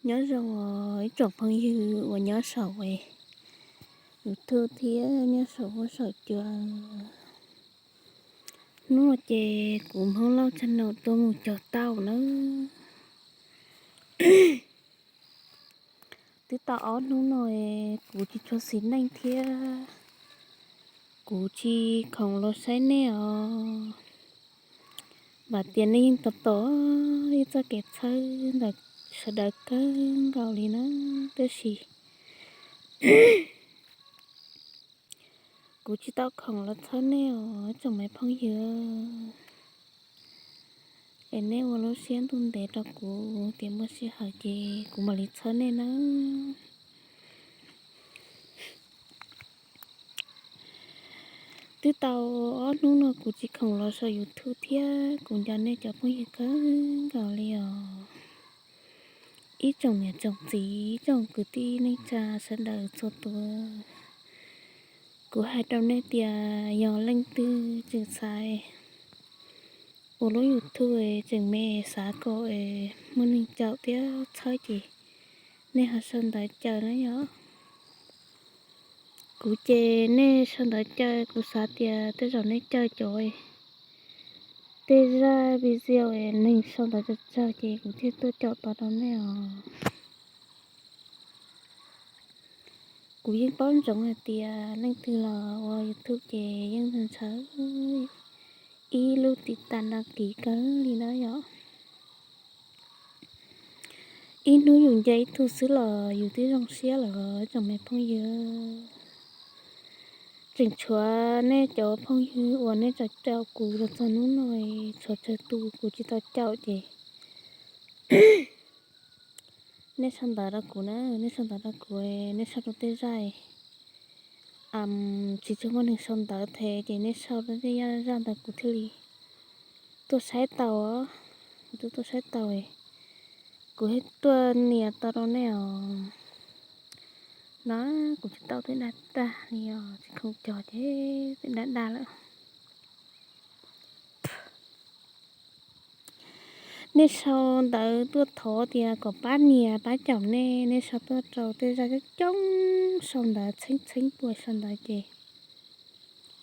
Nyob zoo ib tsoom phooj ywg uas nyob saum YouTube thiab nyob saum huab saum cua. Hnub no ces kuv Hmoob Lauj channel tuaj mus cog tauj nawb. Twb tau ob hnub no kuv tsis tshua xis neej thiab, kuv tsis khoom los saib nej os. Vam tias nej yeej tos tos ib txoj kev txhawb ntawm sawv daws kawg nkaus li na, tab sis kuv tsis tau khoom los txhawb nej os tsoom me phooj ywg. Es nej ua lub siab ntuj ntev rau kuv tias muaj sij hawm ces kuv mam li txhawb nej nawb. Twb tau ob hnub no kuv tsis khoom los saum YouTube thiab kuv nco nej cov phooj ywg kawg nkaus li os. Ib tsoom niam tsoom txiv, ib tsoom kwv tij neej tsa sawv daws txhua tus, kuv hais rau nej tias yog leej twg tseem xav ua lub YouTube tseem me xav kom muaj neeg caum thiab txhawb ces nej ho sau ntawv caw na yom. Kuv ces nej sau ntawv caw, kuv xav tias tej zaum nej caw cov tej zaj video neeg sau ntawv tsawg tsawg ces kuv thiaj tuaj caum tau rau nej os. Kuv yeej paub ntsoov hais tias leej twg los ua YouTube ces yeej ntshaw ib lub tiv tas dag kiv kawg li na yom. Ib hnub yus nce ib tug xwb los yus twb zoo siab lawm tsoom me phooj ywg. Tseem tshuav nej cov phooj ywg uas nej caum kuv los txog hnub no, tshuav tsawg tus kuv tsis tau caum ces nej sau ntawv rau kuv na, nej sau ntawv rau kuv, nej sau rau tej zaj tsis tshua muaj neeg sau ntawv thiab ces nej sau rau tej zaj ntawd kuv thiaj li tuaj saib tau, kuv twb tuaj saib tau, kuv thiaj tuaj nias tau rau nej os. No kuv tsis tau tej dab tag li os, tsis khoom cog ces tej dab dag lawm. Nej sau ntawv tuaj thov tias kom pab nias pab caum nej, nej sau tuaj rau tej zaj coob coob, sau ntawv txheeb txheeb puas sau ntawv ces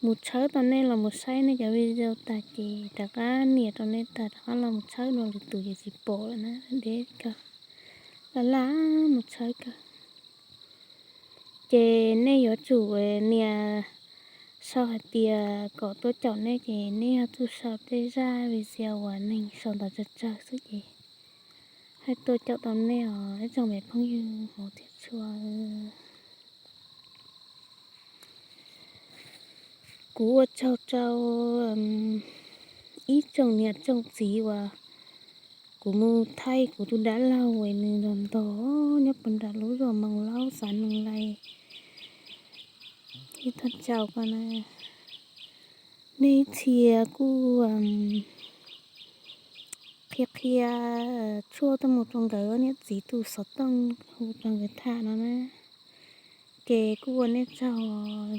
mus tshawb tau nej los mus saib nej cov video tag ces rov qab nias rau nej tag rov qab los mus tshawb dua lwm tus ces tsis pom lawm na, deb kawg, laj laj mus tshawb kawg. Ces nej yuav tsum nias sau hais tias kom tuaj caum nej ces nej yuav tsum sau tej zaj video uas neeg sau ntawv tsawg tsawg xwb ces haj tuaj caum tau nej os ib tsoom me phooj ywg hmov thiab tshua. Kuv ua tsaug rau ib tsoom niam tsoom txiv uas kuv mus thaij kuv tus dab laug uas nws ntog ntog nyob puag nram lub zos Moos Laub xav Nees Lais ib tag tsaus ko na. Nej ib txhia kuj qhia qhia tshuaj tuaj mus rau nkawd niam txiv tus xov tooj hu rau nkawd tham no na. Ces kuj ua nej tsaug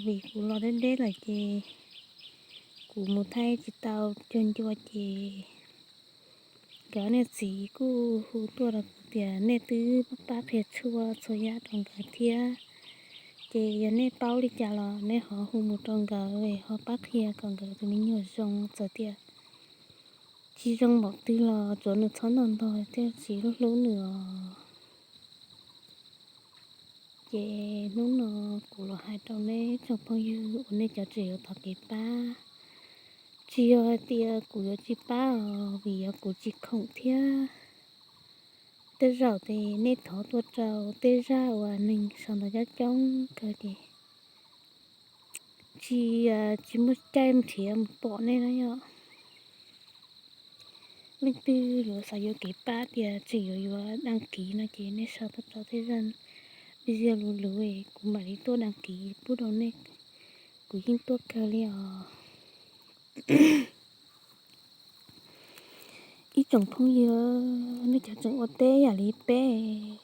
vim kuv los deb deb lawm ces kuv mus thaij tsis tau cuag ncua ces nkawd niam txiv kuj hu tuaj rau kuv tias nej twb pab qhia tshuaj txhua yam rau nkawd thiab. Ces yog nej paub li cas los nej ho hu mus rau nkawd ho pab qhia kom nkawd tus me nyuam zoo, txawm tias tsis zoo npaum twg los tsuav nws txhob ntog ntog thiaj tsis hlub hlub nws os. Ces hnub no kuv los hais rau nej tsoom phooj ywg uas nej cov tseem yuav thov kev pab, tsis yog hais tias kuv yuav tsis pab os, vim yog kuv tsis khoom thiab. Tej zaum ces nej thov tuaj rau tej zaj uas neeg sau ntawv coob coob kawg ces tsis, tsis muaj caij mus nrhiav mus pom nej na yom. Leej twg yuav xav yuav kev pab tias tseem yuav yuav đăng ký no ces nej sau tuaj rau tej zaj video luv luv kuv mam li tuaj đăng ký pub rau nej, kuv yeej tuaj kawg li os. Ib tsoom phooj ywg, nej cov tseem ua teb yam li peb,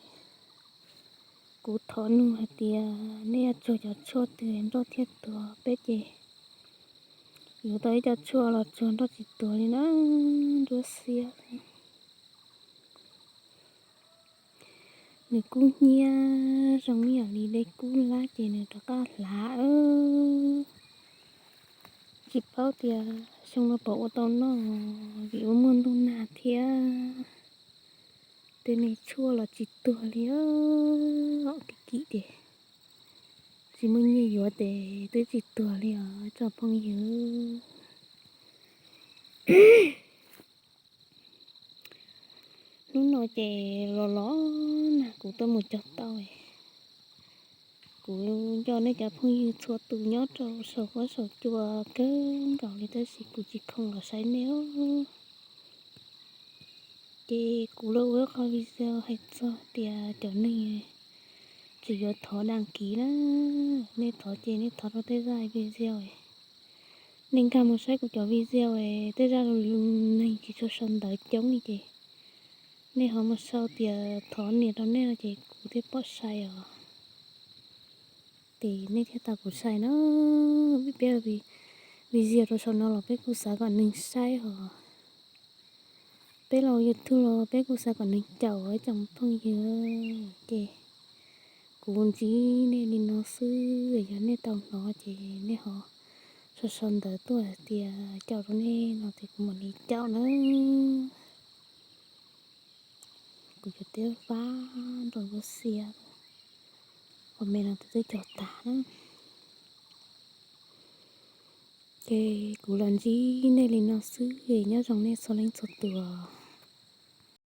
kuv thov nug hais tias nej yuav tsuag cov tshuaj twg nroj thiaj tuag, peb ces yuav tau ib co tshuaj los tsuag nroj tsis tuag li na, nruab xiab. Nws kub hnyiab zoo ib yam li dej kub lab ces nws rov qab hlav. Tsis paub tias xyoo no puas ua tau noj, vim ua muaj ntuj nag thiab. Tej me tshuaj los tsis tuag li, kim kim ces tsis muaj nyiaj yuav ces twb tsis tuag li os tsoom phooj ywg. Hnub no ces los los nag kuv tuaj mus cog tau. Kuv nco nej cov phooj ywg txhua tus nyob rau saum huab saum cua kawg nkaus li tab sis kuv tsis khoom los saib nej. Ces kuv los ua qhov video hais txog tias cov neeg tsis yuav thov đăng ký na, nej thov ces nej thov rau tej zaj video. Nej nkag mus saib kuv cov video, tej zaj neeg tsis tshua sau ntawv coob li ces nej ho mus sau tias thov nias rau nej no ces kuv thiaj pom sai os. Ces nej thiaj tau kuv sai na. Peb video rau saum no los peb kuj xav kom neeg saib os. Peb los YouTube los peb kuj xav kom neeg caum os tsoom phooj ywg. Ces kuv ntsib nej li no xwb, yog nej tau hnov ces nej ho sau sau ntawv tuaj hais tias caum rau nej no ces kuv mam li caum na. Kuv cov tiab fab nrog lub xiab, qhov me no twb twb cog tas na. Ces kuv los ntsib nej li no xwb, nyob zoo nej txhua leej txhua tus.